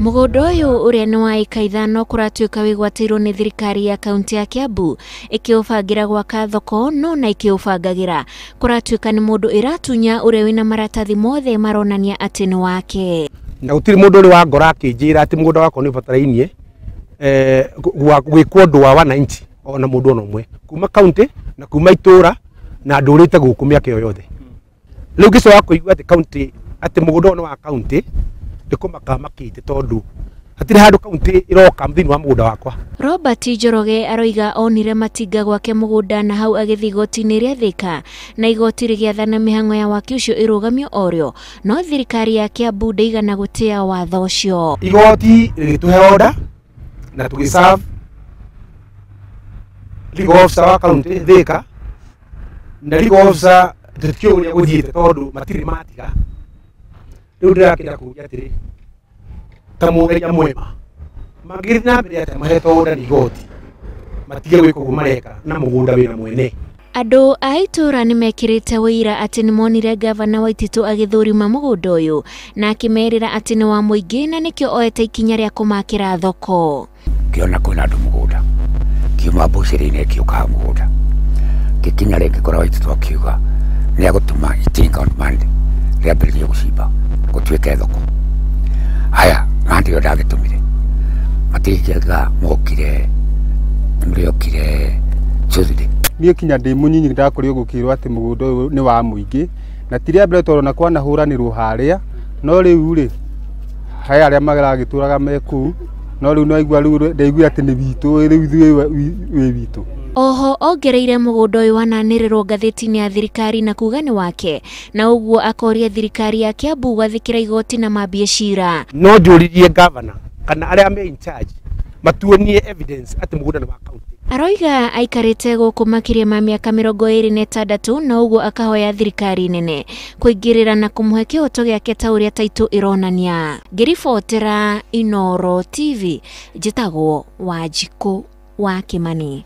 Mũgũnda ũyũ ũrĩa nĩ wa ĩka 5 kũratuĩka wĩgwatĩirwo nĩ thirikari ya kaunti ya Kiambu ĩkĩũbangira gwaka thoko no na ĩkĩũbangagĩra kũratuĩka nĩ mũndũ ĩratunya ũrĩa wĩna maratathi mothe maronania atĩ nĩ wake. Na gũtirĩ mũndũ ũrĩ wa ngora akĩnjĩra atĩ mũgũnda wakwa nĩ ũbatarainie gwĩkwo ũndũ wa wananchi ona mũndũ ona ũmwe kuma kaunti na kuma itũra na ndũrĩte gũkũ mĩaka ĩyo yothe. Rĩu ngĩcoka kũigua atĩ kaunti atĩ mũgũnda ũyũ nĩ wa kaunti ndĩkũmaka makĩte tondũ hatirĩ handũ kaunti ĩroka thĩinĩ wa mũgũnda wakwa. Robert Njoroge aroiga onire matinga gwake mũgũnda na hau agĩthiĩ igoti-inĩ rĩa Thika na igoti rĩgĩathana mĩhang'o ya waki ũcio ĩrũgamio orĩo, no thirikari ya Kiambu ndĩigana gũtĩa watho ũcio. Igoti rĩgĩtũhe order na tũgĩserve legal officer wa kaunti Thika na legal officer tũtikĩũĩ ũrĩa gũthiĩte tondũ matirĩ matiga. Rĩu ndĩrakĩenda kũũria atĩrĩ, ta mũgeria mwema mangĩthiĩ na mbere atĩa mahetwo order nĩ igoti matige gwĩka ũguo mareka na mũgũnda wĩna mwene. Andũ a itũra nĩ mekĩrĩte ũira atĩ nĩ monire gavana Waititu agĩthũrima mũgũnda ũyũ na akĩmerĩra atĩ nĩ wa mũingĩ na nĩkĩo oete ikinya rĩa kũmakĩra thoko. Ngĩona kwĩna andũ mũgũnda kiuma mbucĩrĩ-inĩ ngĩũka mũgũnda ngĩkinya rĩngĩ kũrĩa Waititu akiuga nĩ agũtũma itinga on Monday rĩambĩrĩrie gũcimba gũtuĩke thoko. Haya Monday ĩyo ndagĩtũmire matinga mokire rĩokire Tuesday. Niĩ kinya ndĩ mũnyinyi ndakorirwo gũkĩrwo atĩ mũgũnda ũyũ nĩ wa mũingĩ na ti rĩa mbere tondũ ona kwanahũranĩrwo harĩa, no rĩu rĩ he arĩa maragĩtũraga me kũu, no rĩu naigua rĩu ndaigua atĩ nĩ witũ, rĩu ithuĩ wĩ witũ. Oho ongereire mũgũnda ũyũ wananĩrĩrwo ngathĩti-inĩ ya thirikari na kuga nĩ wake na ũguo akoria thirikari ya Kiambu gwathĩkĩra igoti na mambie cira. No njũririe gavana kana arĩa me in charge matuonie evidence atĩ mũgũnda nĩ wa kaunti. Aroiga aikarĩte gũkũ makĩria ma mĩaka 26 na ũguo akahoya thirikari nene kũingĩrĩra na kũmũhe kĩhoto gĩake ta ũrĩa taitũ ĩronania. Ngĩribotera Inooro TV, njĩtagwo Wanjikũ wa Kimani.